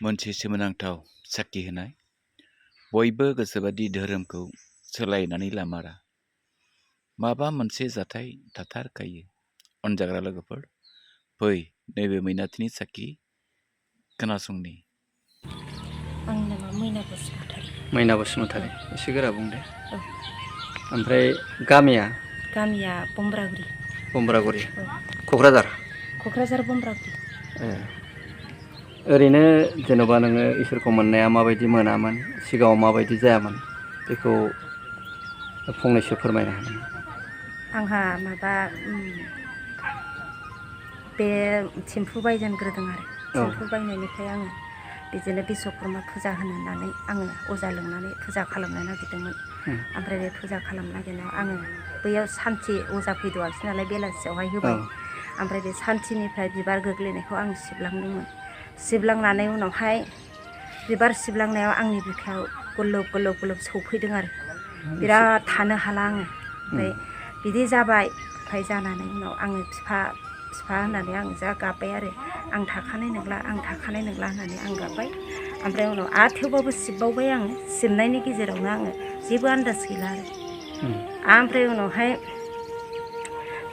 मोनसे सोमोनांथाव साखि होनाय बयबो गोसोबादि धोरोमखौ सोलायनानै लामारा माबा मोनसे जाथाय थाथारखायो अनजाग्रा लोगोफोर फै नैबे मैनाथिनि साखि खोनासंनि आंनि नामा मैना बसुमतारी। मैना बसुमतारी एसे गोरा बुं दे। ओमफ्राय गामिया बमब्रागुरि। बमब्रागुरि क'क्राझार। क'क्राझार बमब्रागुरि। ओरैनो जेन'बा नोङो इसोरखौ मोननाया माबायदि मोनामोन सिगाङाव माबायदि जायामोन बेखौ फंनैसो फोरमायनो हागोन। आंहा माबा बे थिम्फु बायजेनग्रोदों आरो थिम्फु बायनायनिफ्राय आङो बिदिनो बिश्वकर्मा फुजा होनो होननानै आङो अजा लिंनानै फुजा खालामनो नागिरदोंमोन। ओमफ्राय बे फुजा खालामनो नागिरनायाव आङो बैयाव सान्थि अजा फैदोंआखिसै नालाय बेलासियावहाय होबाय। ओमफ्राय बे सान्थिनिफ्राय बिबार गोग्लैनायखौ आं सिबलांदोंमोन। सिबलांनानै उनावहाय बिबार सिबलांनायाव आंनि बिखायाव गुलुब गुलुब गुलुब सौफैदों आरो बिराद थानो हाला आङो। ओमफ्राय बिदि जाबाय। ओमफ्राय जानानै उनाव आङो बिफा होननानै आं जा गाबबाय आरो आं थाखानाय नंला होननानै आं गाबबाय। ओमफ्राय उनाव आरो थेवबाबो सिबबावबाय आङो सिबनायनि गेजेरावनो आङो जेबो आन्दाज गैला आरो ओमफ्राय उनावहाय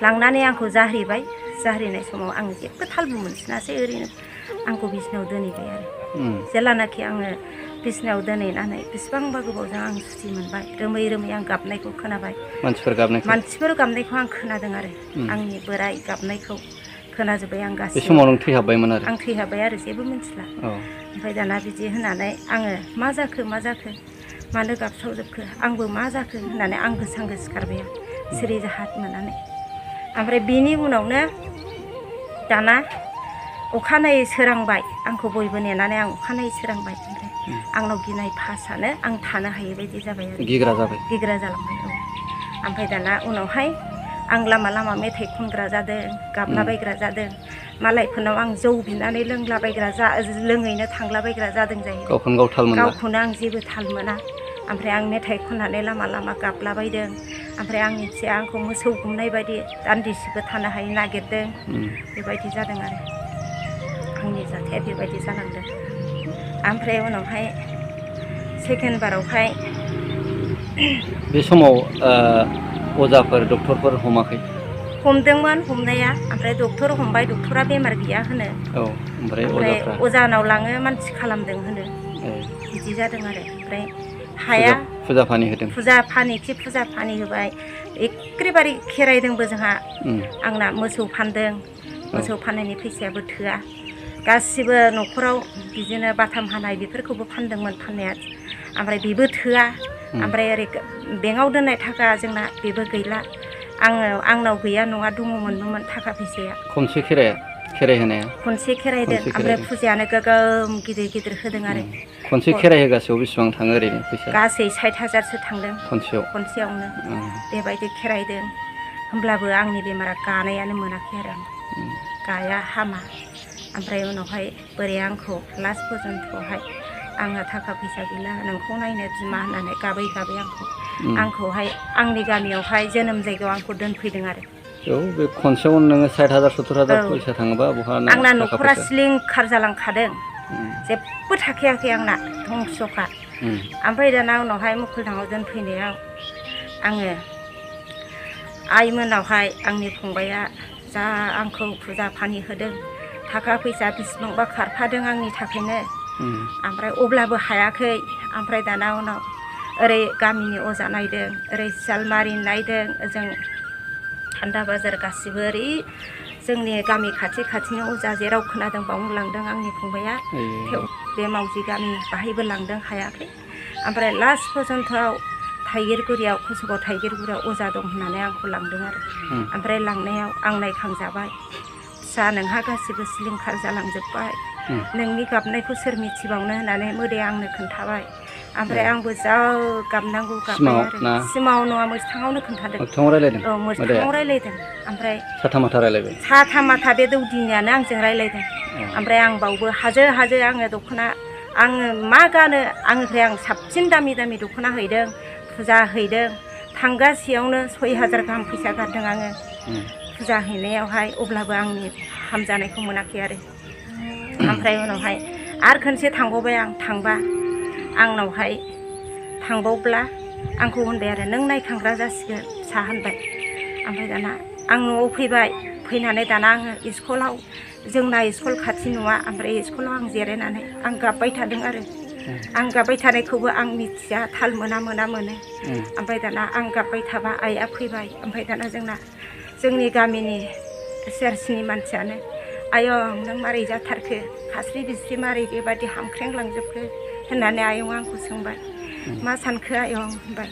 लांनानै आंखौ जाहैबाय। जाहैनाय समाव आङो जेबो थालबो मोनफिनासै ओरैनो आंखौ बिसिनायाव दोनहैबाय आरो जेलानाखि आङो बिसिनायाव दोनहैनानै बेसेबांबा गोबावजों आं सुथि मोनबाय। रोमै रोमै आं गाबनायखौ खोनाबाय। मानसिफोर गाबनायखौ आं खोनादों आरो आंनि बोराय गाबनायखौ खोनाजोब्बाय आं गासिबो। बे समाव नों थैहाबबायमोन आरो? आं थैहाबबाय आरो जेबो मिथिला। ओमफ्राय दाना बिदि होनानै आङो मा जाखो मानो गाबस्रावजोबखो आंबो मा जाखो होननानै आं गोसांगो सिखारबाय सिरि जाहाथ मोननानै। ओमफ्राय बेनि उनावनो दाना अखानायै सोरांबाय आंखौ बयबो नेनानै आं अखानायै सोरांबाय। ओमफ्राय आंनाव गिनाय फासानो आं थानो हायै बायदि जाबाय आरो गिग्रा जालांबाय। ओमफ्राय दाना उनावहाय आं लामा लामा मेथाइ खनग्रा जादों गाबलाबायग्रा जादों। मालायफोरनाव आं जौ बिनानै लोंहैनो थांलाबायग्रा जादों जाहैदों। गावखौनो आं जेबो थाल मोना। ओमफ्राय आं मेथाइ खननानै लामा लामा गाबलाबायदों। ओमफ्राय आंनि फिसाया आंखौ मोसौ गुमनाय बायदि दान्दिसेबो थानो हायै नागिरदों। बेबायदि जादों आरो आंनि जाथाया बेबायदि जालांदों। ओमफ्राय उनावहाय सेकेन्ड बारावहाय बे समाव अजाफोर डक्टरफोर हमाखै? हमदोंमोन हमनाया। ओमफ्राय डक्टर हमबाय डक्टरा बेमार गैया होनो। ओमफ्राय अजानाव लाङो मानसि खालामदों होनो। बिदि जादों आरो ओमफ्राय हाया फुजा फानि होबाय। एखेबारे खेराइदोंबो जोंहा। आंना मोसौ फानदों। मोसौ फाननायनि फैसायाबो थोआ। गासिबो न'खराव बिदिनो बाथाम हानाय बेफोरखौबो फानदोंमोन फाननाया। ओमफ्राय बेबो थोआ। ओमफ्राय ओरै बेंकआव दोननाय थाखा जोंना बेबो गैला। आंनाव गैया नङा दङमोन थाखा फैसाया। खनसे खेराइ होनाया? खनसे खेराइदों। ओमफ्राय फुजायानो गोगोम गिदिर गिदिर होदों आरो। खनसे खेराइ होगासेयाव बेसेबां थाङो ओरैनो फैसा? गासै 60,000सो थांदों खनसेयावनो। बेबायदि खेराइदों। होमब्लाबो आंनि बेमारा गानायानो मोनाखै आरो गाया हामा। ओमफ्राय उनावहाय बोरै आंखौ लास्ट पर्यन्तहाय आंहा थाखा फैसा गैला नोंखौ नायनो बिमा होननानै गाबै गाबै आंखौहाय आंनि गामियावहाय जोनोम जायगायाव आंखौ दोनफैदों आरो। बे खनसेयावनो नोङो 60,000 70,000 फैसा थाङोबा बहा आंना न'खरा सिलिंखार जालांखादों। जेबो थाखायाखै आंना धंस'खा। ओमफ्राय दाना उनावहाय मुखुलधामआव दोनफैनायाव आङो आइमोनावहाय आंनि फंबाया जा आंखौ फुजा फानि होदों। थाखा फैसा बिसिबांबा खारफादों आंनि थाखायनो। ओमफ्राय अब्लाबो हायाखै। ओमफ्राय दाना उनाव ओरै गामिनि अजा नायदों ओरै सियालमारि नायदों ओजों थान्दा बाजार गासिबो ओरै जोंनि गामि खाथिनि अजा जेराव खोनादों बावनो लांदों आंनि फंबाया। बे मावजि गामि बाहायबो लांदों हायाखै। ओमफ्राय लास्ट पर्यन्तआव थाइगिरगुरियाव कसुगाव थाइगिरगुरियाव अजा दं होननानै आंखौ लांदों आरो। ओमफ्राय लांनायाव आं नायखांजाबाय। फिसा नोंहा गासिबो सिलिंखार जालांजोब्बाय। नोंनि गाबनायखौ सोर मिथिबावनो होननानै मोदाया आंनो खोन्थाबाय। ओमफ्राय आंबो जा गाबनांगौ गाबबाय आरो सिमाङाव नङा मोगथाङावनो खोन्थादों। मोगथाङाव रायलायदों। ओमफ्राय साथा माथा बे दौदिनियानो आंजों रायलायदों। ओमफ्राय आं बावबो हाजो आङो दख'ना आङो मा गानो आंनिफ्राय आं साबसिन दामि दख'ना हैदों फुजा हैदों। थांगासेयावनो 6,000 गाहाम फैसा गारदों आङो फुजा हैनायावहाय। अब्लाबो आंनि हामजानायखौ मोनाखै आरो। ओमफ्राय उनावहाय आरो खनसे थांबावबाय आं थांबा आंनावहाय थांबावब्ला आंखौ होनबाय आरो नों नायखांग्रा जासिगोन फिसा होनबाय। ओमफ्राय दाना आं न'आव फैबाय फैनानै दाना आङो स्कुलाव जोंना स्कुल खाथि नङा ओमफ्राय स्कुलाव आं जिरायनानै आं गाबबाय थादों आरो आं गाबबाय थानायखौबो आं मिथिया थाल मोनो ओमफ्राय दाना आं गाबबाय थाबा आइआ फैबाय। ओमफ्राय दाना जोंनि गामिनि सेरसिनि मानसियानो आयं नों मारै जाथारखो खास्रि बिस्रि मारै बेबादि हामख्रेंलांजोबखो होननानै आयं आंखौ सोंबाय। मा सानखो आयं होनबाय।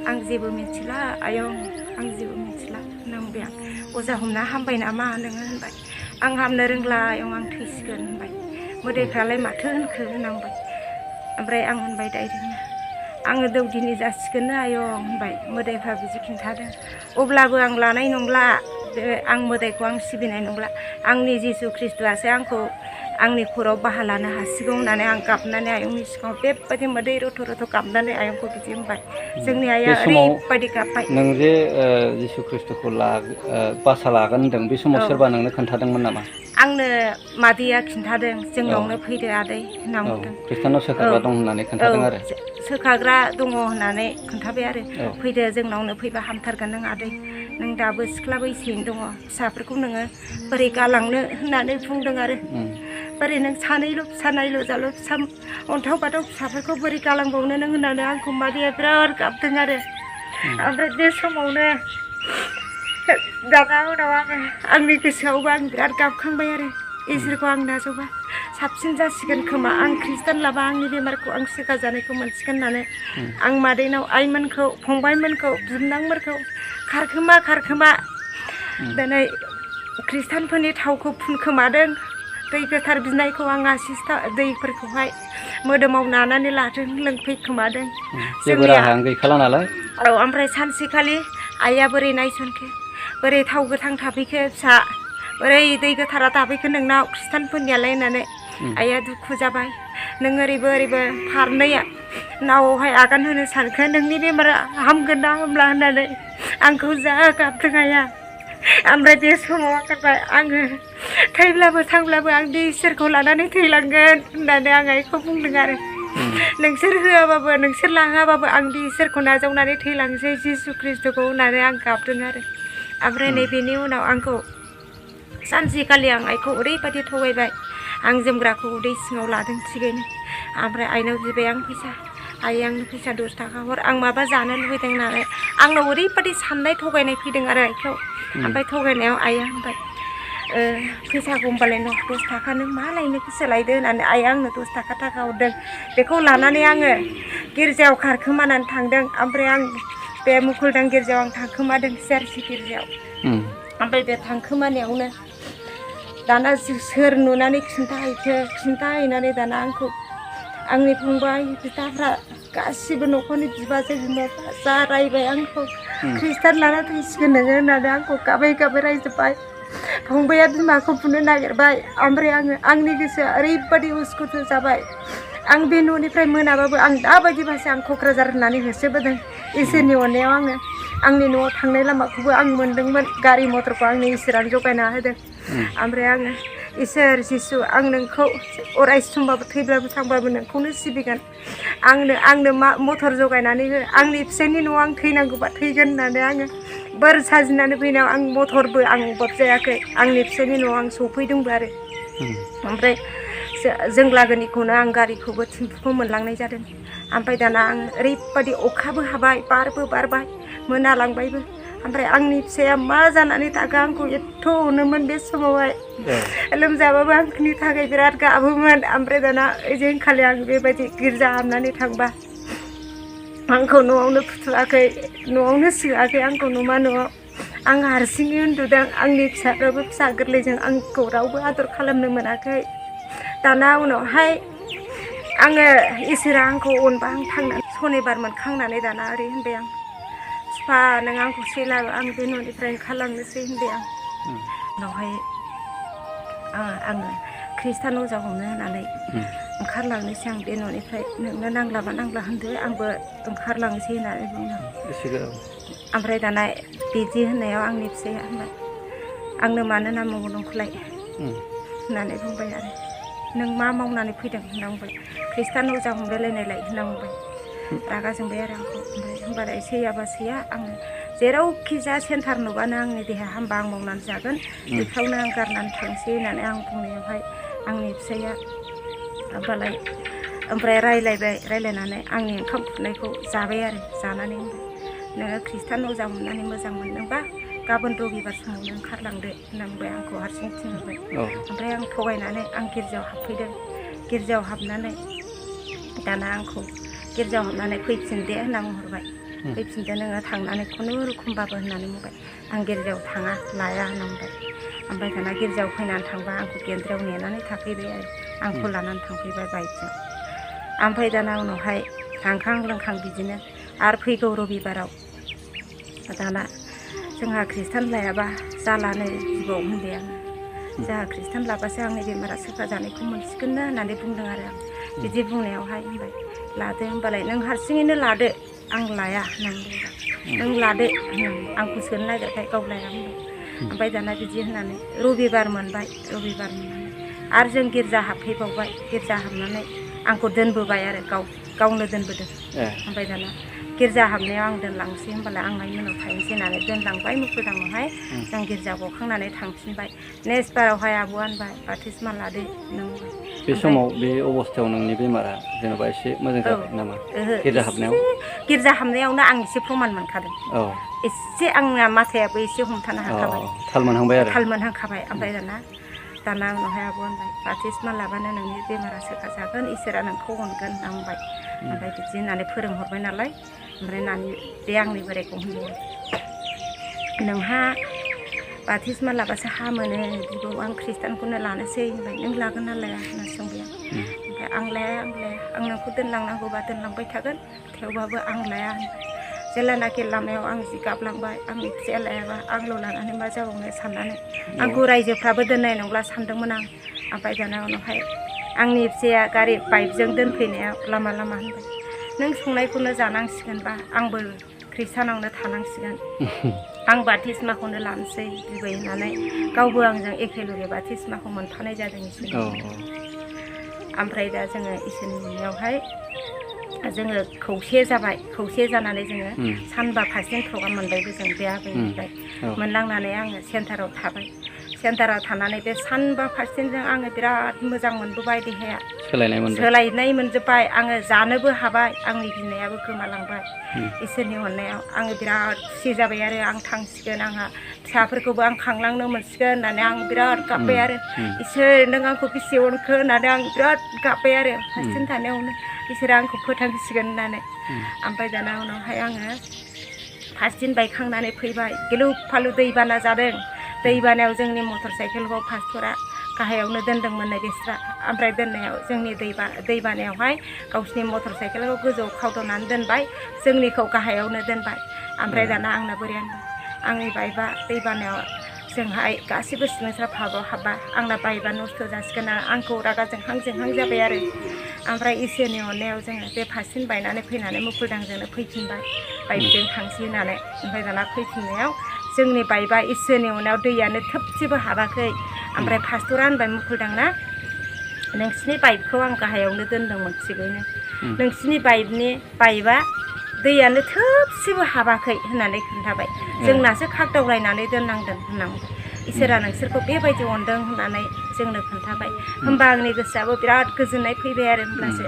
आं जेबो मिथिला आयं आं जेबो मिथिला होनबाय आं। अजा हमना हामबाय नामा नोङो होनबाय। आं हामनो रोंला आयं आं थैसिगोन होनबाय। मोदायफ्रालाय माथो होनखो होनबाय। ओमफ्राय आं होनबाय डाइरेक्टनो आङो दौदिनि जासिगोननो आयं होनबाय। मोदायफ्रा बिदि खिन्थादों अब्लाबो आं लानाय नंला आं मोदायखौ आं सिबिनाय नंला आंनि जिसु ख्रिस्ट'आसो आंखौ आंनि खर'आव बाहा लानो हासिगौ होननानै आं गाबनानै आयंनि सिगाङाव बेबायदि मोदै रथ' रथ' गाबनानै आयंखौ बिदि होनबाय। जोंनि आइया ओरैबायदि गाबबाय। नों जे जिसु ख्रिस्ट'खौ बासा लागोन होनदों बे समाव सोरबा नोंनो खोन्थादोंमोन नामा? आंनो मादैया खिन्थादों जोंनावनो फैदो आदै होनना बुंदों। ख्रिस्टानाव सोखाग्रा दं होननानै खोन्थादों आरो सोखाग्रा दङ होननानै खोन्थाबाय आरो फैदो जोंनावनो फैबा हामथारगोन नों आदै नों दाबो सिख्ला बैसोयैनो दङ फिसाफोरखौ नोङो बोरै गालांनो होननानै बुंदों आरो बोरै नों सानैल' फिसा नायल' जाल' फिसा अन्थाव बाथाव फिसाफोरखौ बोरै गालांबावनो नों होननानै आंखौ मादैया बिराद गाबदों आरो ओमफ्राय बे समावनो दाना उनाव आंनि गोसोआवबो आं बिराद गाबखांबाय आरो इसोरखौ आं नाजावबा साबसिन जासिगोन खोमा आं खृष्टान लाबा आंनि बेमारखौ आं सोखा जानायखौ मोनसिगोन होननानै आं मादैनाव आइमोनखौ फंबायमोनखौ बिबोनांफोरखौ खारखोमा दिनै खृष्टानफोरनि थावखौ फुनखोमादों दै गोथार बिनायखौ आं दैफोरखौहाय मोदोमाव नानानै लादों लोंफैखोमादों जेबो राहायानो गैखाला नालाय। औ ओमफ्राय सानसेखालि आइया बोरै नायसनखो बोरै थाव गोथां थाफैखो फिसा बोरै दै गोथारा थाफैखो नोंनाव खृष्टानफोरनियालाय होननानै आइया दुखु जाबाय। नों ओरैबो फारनैया नावआवहाय आगान होनो सानखो नोंनि बेमारा हामगोन ना हामला होननानै आंखौ जा गाबदों आइया। ओमफ्राय बे समाव आङो थैब्लाबो थांब्लाबो आं बे इसोरखौ लानानै थैलांगोन होननानै आं आइखौ बुंदों आरो नोंसोर होआबाबो नोंसोर लाङाबाबो आं बे इसोरखौ नाजावनानै थैलांसै जिसु ख्रिस्ट'खौ होननानै आं गाबदों आरो ओमफ्राय नैबेनि उनाव आंखौ सानसेखालि आं आइखौ ओरैबायदि थगायबाय आं जोमग्राखौ उदै सिङाव लादों थिगैनो ओमफ्राय आइनाव बिबाय आं फैसा आइ आंनो फैसा 10 थाखा हर आं माबा जानो लुबैदों होननानै आंनाव ओरैबायदि साननाय थगायनाय फैदों आरो आइखौ ओमफ्राय थगायनायाव आइया होनबाय फैसाखौ होनबालाय 10 थाखा नों मा लायनो गोसो लायदो होननानै आइया आंनो 10 थाखा हरदों। बेखौ लानानै आङो गिर्जायाव खारखोमानानै थांदों ओमफ्राय आं बे मुखुलदां गिर्जायाव आं थांखोमादों CRC गिर्जायाव ओमफ्राय बे थांखोमानायावनो दाना सोर नुनानै खिन्थाहैनानै दाना आंखौ आंनि फंबाय बिदाफ्रा गासिबो न'खरनि बिबाजै बिमाफ्रा जा रायबाय आंखौ खृष्टान लाना थैसिगोन नोङो होननानै आंखौ गाबै रायजोब्बाय। फंबाया बिमाखौ बुनो नागिरबाय ओमफ्राय आंनि गोसोआ ओरैबायदि उसुखुथु जाबाय आं बे न'निफ्राय मोनाबाबो आं दाबायदिबासो आं क'क्राझार होननानै होसोबोदों। इसोरनि अननायाव आंनि न'आव थांनाय लामाखौबो आं मोनदोंमोन गारि मथरखौ आंनि इसोरानो जगायना होदों। ओमफ्राय आङो इसोर जिसु आं नोंखौ अराय समबाबो थैब्लाबो थांबाबो नोंखौनो सिबिगोन आंनो मा मथर जगायनानै हो आंनि फिसायनि न'आव आं थैनांगौबा थैगोन होननानै आङो बोर साजिनानै फैनायाव आं मथरबो आं अभाबजायाखै आंनि फिसायनि न'आव आं सफैदोंबो आरो ओमफ्राय जों लागोनिखौनो आं गारिखौबो थिम्फुखौ मोनलांनाय जादों। ओमफ्राय दाना आं ओरैबायदि अखाबो हाबाय बारबो बारबाय मोनालांबायबो ओमफ्राय आंनि फिसाया मा जानानै थाखो आंखौ एथ' अनोमोन बे समावहाय लोमजाबाबो आंनि थाखाय बिराद गाबोमोन। ओमफ्राय दाना ओइदिनखालि आं बेबायदि गिर्जा हाबनानै थांबा आंखौ न'आवनो फुथुवाखै न'आवनो सोआखै आंखौ नमा न'आव आं हारसिङै उन्दुदों आंनि फिसाफ्राबो फिसा गोरलैजों आंखौ रावबो आदर खालामनो मोनाखै। दाना उनावहाय आङो इसोरा आंखौ अनबा आं थांनानै सनिबार मोनखांनानै दाना ओरै होनबाय आं बिफा नों आंखौ सैलाबो आं बे न'निफ्राय ओंखारलांनोसै होनबाय आं उनावहाय आङो खृष्टान अजा हमनो होननानै ओंखारलांनोसै आं बे न'निफ्राय नोंनो नांलाबा नांला होनदो आंबो ओंखारलांनोसै होननानै बुंदों। ओमफ्राय दाना बिदि होननायाव आंनि फिसाया होनबाय आंनो मानो नांबावगौ नोंखौलाय होननानै बुंबाय आरो नों मा मावनानै फैदों होनना बुंबाय खृष्टान अजा हमलायलायनायलाय होनना बुंबाय रागा जोंबाय आरो आंखौ ओमफ्राय होनबालाय सैयाबा सैया आङो जेरावखि जा सेन्टार नुबानो आंनि देहा हामबा आं मावनानै जागोन बेफ्रावनो आं गारनानै थांसै होननानै आं बुंनायावहाय आंनि फिसाइया होमबालाय ओमफ्राय रायलायनानै आंनि ओंखाम खुरनायखौ जाबाय आरो जानानै नोङो खृष्टान अजा हमनानै मोजां मोनदोंबा गाबोन रबिबार समावनो ओंखारलांदो होनना बुंबाय आंखौ हारसिं थिनहरबाय ओमफ्राय आं थगायनानै आं गिर्जायाव हाबफैदों गिर्जायाव हाबनानै दाना आंखौ गिर्जायाव हाबनानै फैफिनदे होनना बुंहरबाय फैफिनदो नोङो थांनानै खुनुरुखुमबाबो होननानै बुंबाय आं गिर्जायाव थाङा लाया होनना बुंबाय ओमफ्राय दाना गिर्जायाव फैनानै थांबा आंखौ गेन्द्रायाव नेनानै थाफैबाय आरो आंखौ लानानै थांफैबाय बाइकजों ओमफ्राय दाना उनावहाय थांखां लोंखां बिदिनो आरो फैगौ रबिबाराव दाना जोंहा खृष्टान लायाबा जालानो जिबौ होनबाय आङो जोंहा खृष्टान लाबासो आंनि बेमारा सोखा जानायखौ मोनसिगोन होननानै बुंदों आरो आं बिदि बुंनायावहाय होनबाय लादो होनबालाय नों हारसिङैनो लादो आं लाया होननानै बुंबाय नों लादो होननानै आंखौ सोनो नागिरबाय गाव लाया होनबाय ओमफ्राय दाना बिदि होननानै रबिबार मोनबाय रबिबार मोननानै आरो जों गिर्जा हाबफैबावबाय गिर्जा हाबनानै आंखौ दोनबोबाय आरो गावनो दोनबोदों ओमफ्राय दाना गिर्जा हाबनायाव आं दोनलांसै होनबालाय आं आइमोनाव थाहैनोसै होननानै दोनलांबाय मुफुरदाङावहाय जों गिर्जा गखांनानै थांफिनबाय नेक्स्ट बारावहाय आब'आ होनबाय बाथिसमा लादो नोंबाय बे समाव बे अबस्थायाव नोंनि बेमारा जेनेबा एसे मोजां जाबाय नामा गिर्जा हाबनायाव गिर्जा हाबनायावनो आं एसे प्रमान मोनखादों एसे आंना माथायाबो एसे हमथानो हाखाबाय थाल मोनहांखाबाय ओमफ्राय दाना उनावहाय आब' होनबाय बाथिसमा लाबानो नोंनि बेमारा सोखा जागोन इसोरा नोंखौ अनगोन होनना बुंबाय ओमफ्राय बिदि होननानै फोरोंहरबाय नालाय ओमफ्राय नानि बे आंनि बोराइखौ होनबाय नोंहा बाथिसमा लाबासो हामोनो बिबौ आं खृष्टानखौनो लानोसै होनबाय नों लागोन ना लाया होनना सोंबाय ओमफ्राय आं लाया आं नोंखौ दोनलांनांगौबा दोनलांबाय थागोन थेवबाबो आं लाया जेलानाखि लामायाव आं जि गाबलांबाय आंनि फिसाया लायाबा आंल' लानानै मा जाबावनो साननानै आंखौ रायजोफ्राबो दोननाय नंला सानदोंमोन आं ओमफ्राय दाना उनावहाय आंनि फिसाया गारि बाइकजों दोनफैनायाव लामा होनबाय नों संनायखौनो जानांसिगोनबा आंबो खृष्टानावनो थानांसिगोन आं बाथिसमाखौनो लानोसै बिबै होननानै गावबो आंजों एखेलगे बाथिसमाखौ मोनफानाय जादों इसोरनि ओमफ्राय दा जोङो इसोरनि अननायावहाय जोङो खौसे जाबाय खौसे जानानै जोङो सानबा पारसेन्ट प्रग्राम मोनबायबो जों बे आबैनिफ्राय मोनलांनानै आङो सेन्टाराव थाबाय सेन्टाराव थानानै बे सानबा पारसेन्टजों आङो बिराद मोजां मोनबोबाय देहाया सोलायनाय मोनजोब्बाय आङो जानोबो हाबाय आंनि गिनायाबो गोमालांबाय इसोरनि अननायाव आङो बिराद खुसि जाबाय आरो आं थांसिगोन आंहा फिसाफोरखौबो आं खांलांनो मोनसिगोन होननानै आं बिराद गाबबाय आरो इसोर नों आंखौ बेसे अनखो होननानै आं बिराद गाबबाय आरो पारसेन्ट थानायावनो इसोरा आंखौ फोथांसिगोन होननानै ओमफ्राय दाना उनावहाय आङो पारसेन्ट बायखांनानै फैबाय गिलु फालु दैबाना जादों दैबानायाव जोंनि मटर साइकेलखौ पास्टरा गाहायावनो दोनदोंमोननो बेस्रा ओमफ्राय दोननायाव जोंनि दैबानायावहाय गावसिनि मटर साइकेलखौ गोजौआव खावदावनानै दोनबाय जोंनिखौ गाहायावनो दोनबाय ओमफ्राय दाना आंना बोरै होनबाय आंनि बाइकआ दैबानायाव जोंहाय गासिबो सिमेन्टफ्रा भागाव हाबबा आंना बाइकआ नस्थ' जासिगोन आंखौ रागा जोंहां जाबाय आरो ओमफ्राय इसोरनि अननायाव जोङो बे पारसेन्ट बायनानै फैनानै मुफुरदांजोंनो फैफिनबाय बाइकजों थांसै होननानै ओमफ्राय दाना फैफिननायाव जोंनि बाइकआ इसोरनि अननायाव दैयानो थोबसेबो हाबाखै ओमफ्राय पास्टरा होनबाय मुफुरदांना नोंसिनि बाइकखौ आं गाहायावनो दोनदोंमोन थिगैनो नोंसिनि बाइकआ दैयानो थोबसेबो हाबाखै होननानै खोन्थाबाय जोंनासो खागदावलायनानै दोननांदों होननांगौ इसोरा नोंसोरखौ बेबायदि अनदों होननानै जोंनो खोन्थाबाय होमबा आंनि गोसोआबो बिराद गोजोननाय फैबाय आरो होमब्लासो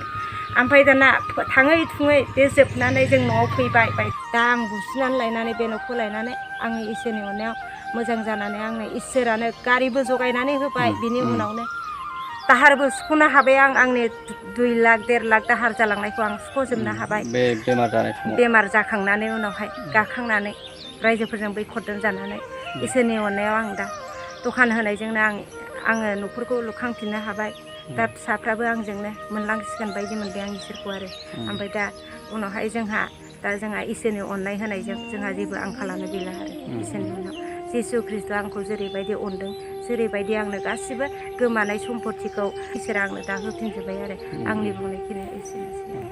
ओमफ्राय दाना थाङै थुङै बे जोबनानै जों न'आव फैबाय दा आं बुसिनानै लायनानै बे न'खौ लायनानै आंनि इसोरनि अननायाव मोजां जानानै आंनो इसोरानो गारिबो जगायनानै होबाय बिनि उनावनो दाहारबो सुख'नो हाबाय आंनि 2 लाख 1.5 लाख दाहार जालांनायखौ आं सुख'जोबनो हाबाय बे बेमार जानाय समाव बेमार जाखांनानै उनावहाय गाखांनानै रायजोफोरजों बैखथजों जानानै इसोरनि अननायाव आं दा दखान होनायजोंनो आङो न'खरखौ लुखांफिननो हाबाय दा फिसाफ्राबो आंजोंनो मोनलांसिगोन बायदि मोनबाय आं इसोरखौ आरो ओमफ्राय दा उनावहाय जोंहा इसोरनि अननाय होनायजों जोंहा जेबो आंखालानो गैला आरो इसोरनि उनाव जिसु ख्रिस्ट'आ आंखौ जेरैबायदि अनदों जेरैबायदि आंनो गासिबो गोमानाय सम्पतिखौ इसोरा आंनो दा होफिनजोब्बाय आरो आंनि बुंनायखिनिया एसेनोसै